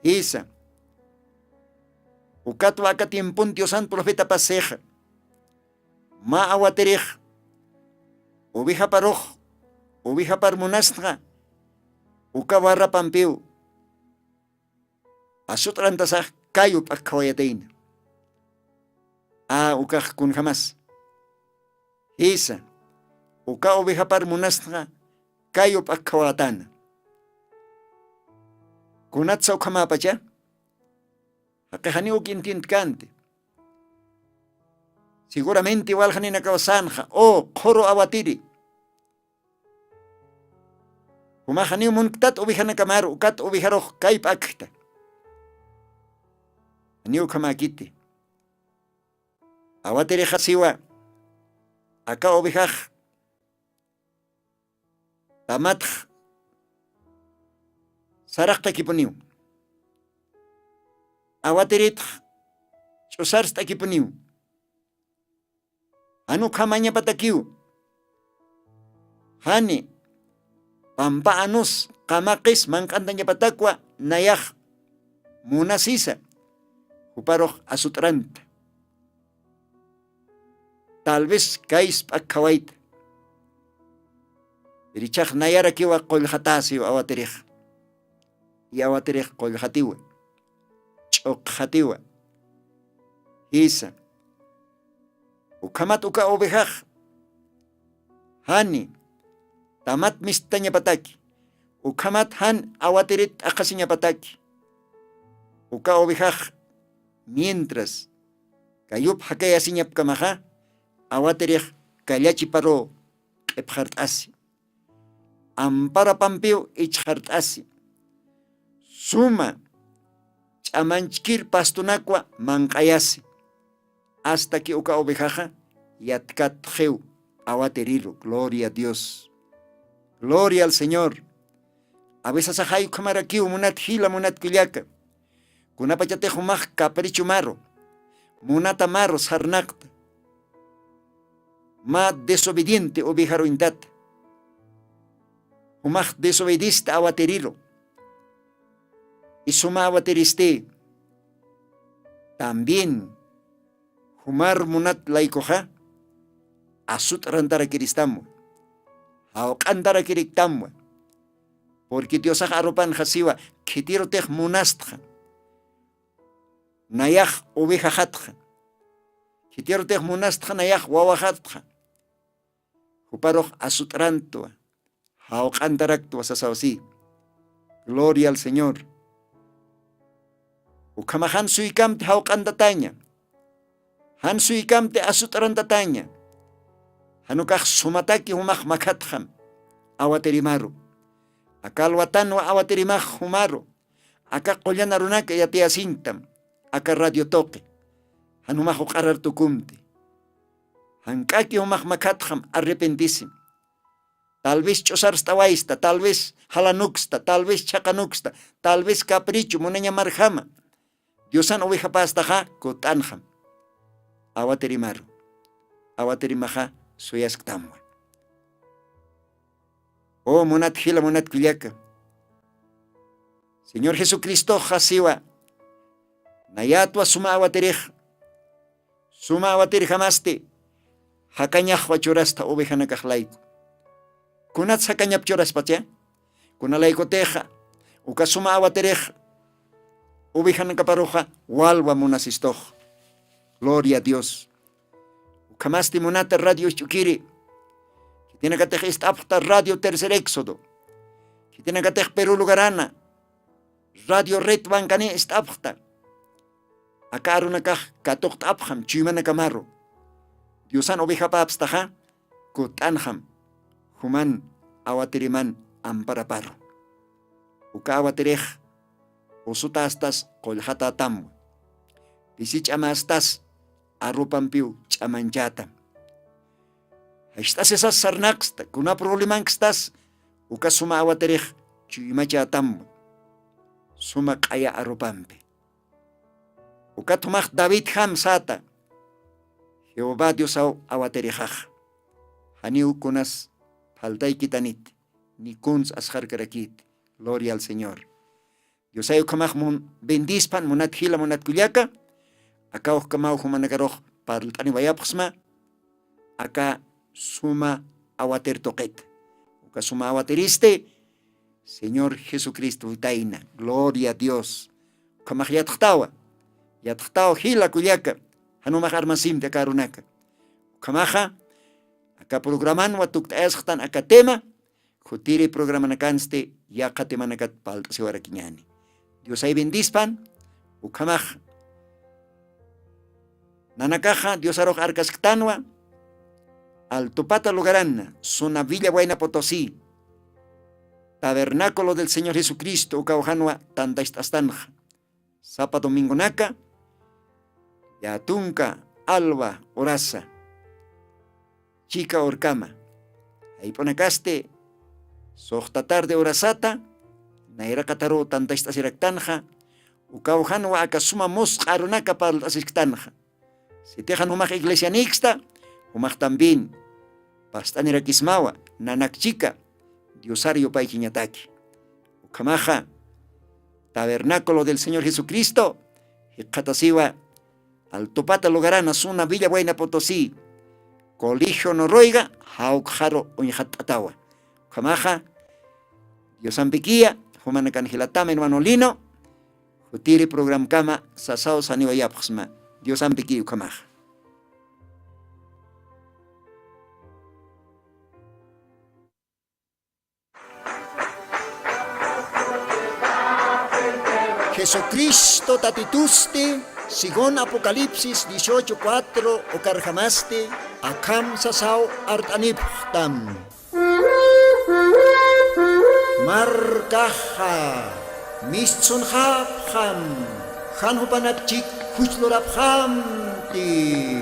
Jisa, ukatwa aka tiempon diosan profetapasixa mä awatirix ovejaparux, ovejapar munastxa uka barrapampiw asut'rantasax kayu p'akkhawayatayna. A, ukax kunjamas. Jisa, uka ovejapar munastxa kayu p'akkhawatana. Kunatsa ukhamapacha? Jaqixaniw kintintkänti. Seguramente waljaninakaw sanxa o qhuru awatiri. Jumaxaniw munktat ovejanakamaru ukat ovejarux kayp'akta. Janiw ukhamäkiti. Awatirixasiwa aka ovejax tamatx saraqtakipuniw. Awatiritx ch'usarst'akipuniw. Jan ukhamañapatakiw jani pampa anus qamaqis manq'antañapatakwa nayax munasisa juparux asut'ranta. Tal vez kaysp'ak khawayta. Irichax nayarakiwa qullxatasiw awatirix. Iyawatirix qullxatiwa ch'uqxatiwa. Jisa, ukhamat uka ovejax jani tamat mistañapataki ukhamat jan awatirit t'aqhasiñapataki. Uka ovejax mientras kayup jakayasiñapkamaxa awatirix kallachiparu q'ipxart'asi. Amparapampiw ichxart'asi suma ch'amanchkir pastunakwa manq'ayasi. Asta ki uka ovejaxa yatkatxiw awatiriru. Gloria a dios. Gloria al señor. Avisasaxay ukhamarakiw munat jila munat kullaka. Kunapachatix jumax caprichumaru munatamaru sarnaqta mä desobediente ovejaruñtata. Jumax desobedista awatiriru isuma awatiristi. También jumar munat laykuxa asut'rantarakiristamwa. Jawq'antarakiriktamwa. Purqui diosax arupan jasiwa khitirutix munastxa nayax ovejaxatxa. Khitirutix munastxa nayax wawaxatxa juparux asut'rantwa. Jawq'antaraktwa sasawsi. Gloria al señor. Ukhamaxan suykamti jawq'antataña. Jan suykamti asut'rantataña. Janukax sumataki jumax makhatxam awatirimaru. Aka alwatanwa awatirimax jumaru. Aka qullan arunaka yatiyasiñtam aka radio tuqi. Jan jumax uq'arar tukumti. Jank'aki jumax makhatxam arrepentisim. Tal vez ch'usarst'awaysta tal vez jalanuksta tal vez chhaqanuksta tal vez caprichu munañamarjama. Diosan ovejapastaxa kut'anxam. Awatirimaru awatirimaxa suyasktamwa. O munat jila munat kullaka. Señor jesucristoxa siwa, nayatwa suma awatirix, suma awatirjamasti jakañaxwa churasta ovejanakax layku. Kunats jakañap churaspacha? Kunalaykutixa uka suma awatirix ovejanakaparuxa walwa munasistux. Gloria a dios. Ukhamasti munata radio isch'ukiri, khitinakatix ist'apxta radio tercer éxodo, khitinakatix peru lugarana radio red wankani ist'apxta. Aka arunakax katuqt'apxam chuymanakamaru. Diosan ovejapäpstaxa kutt'anxam juman awatiriman amparaparu. Uka awatirix usutästas qullxatätamwa, pisi ch'amästas arupampiw ch'amañchätam. Jast'asisas sarnaqsta kuna problemankistas uka suma awatirix chuymachätamwa suma q'aya arupampi. Ukat jumax davidjam säta, jehová diosaw awatirixax janiw kunas phaltaykitanit ni kuns asxarkarakit. Gloria al señor. Diosay ukhamax bendispan munat jila munat kullaka. Aka ukhamaw jumanakarux parlt'aniwayapxsma aka suma awatir tuqit. Uka suma awatiristi señor jesucristo jutayna. Gloria a dios. Ukhamax yatxtawa, yatxtawa jila kullaka, janumax armasimti aka arunaka. Ukhamaxa aka programanwa tukt'ayasxtan aka tema, jutiri programanakansti yaqha temanakat palt'asiwarakiñani. Diosay bendispan. Ukhamax nanakaxa diosarux arkasktanwa altupata lugaranna suna villa wayna potosi, tabernaculo del señor jesucristo ukawjanwa tantacht'astanxa sapa domingonaka yatunka alwa urasa chika urkama. Jayp'unakasti suxta tarde urasata nayraqataruw tantacht'asiraktanxa. Ukawjanwa aka suma musq'a arunaka parlt'asisktanxa. Sitixan jumax iglesianiksta jumax también past'anirakismawa nanakchika diosar yupaychiñataki. Ukhamaxa tabernaculo del señor jesucristo jikxatasiwa altupata lugarana suna villa wayna potosi colegio noroyga jawkxaru uñxatt'atawa. Ukhamaxa diosampikiya jumanakan jilatamin wanulino. Jutiri programkama sasaw saniwayapxsma. Diosampikiya ukhamaxa. Jesucristo tatitusti según apocalipsis dieciocho cuatro ukarjamasti akham sasaw art'anipxtam. Markaxa mistsunxapxam jan jupanakchik juchlurapxamti.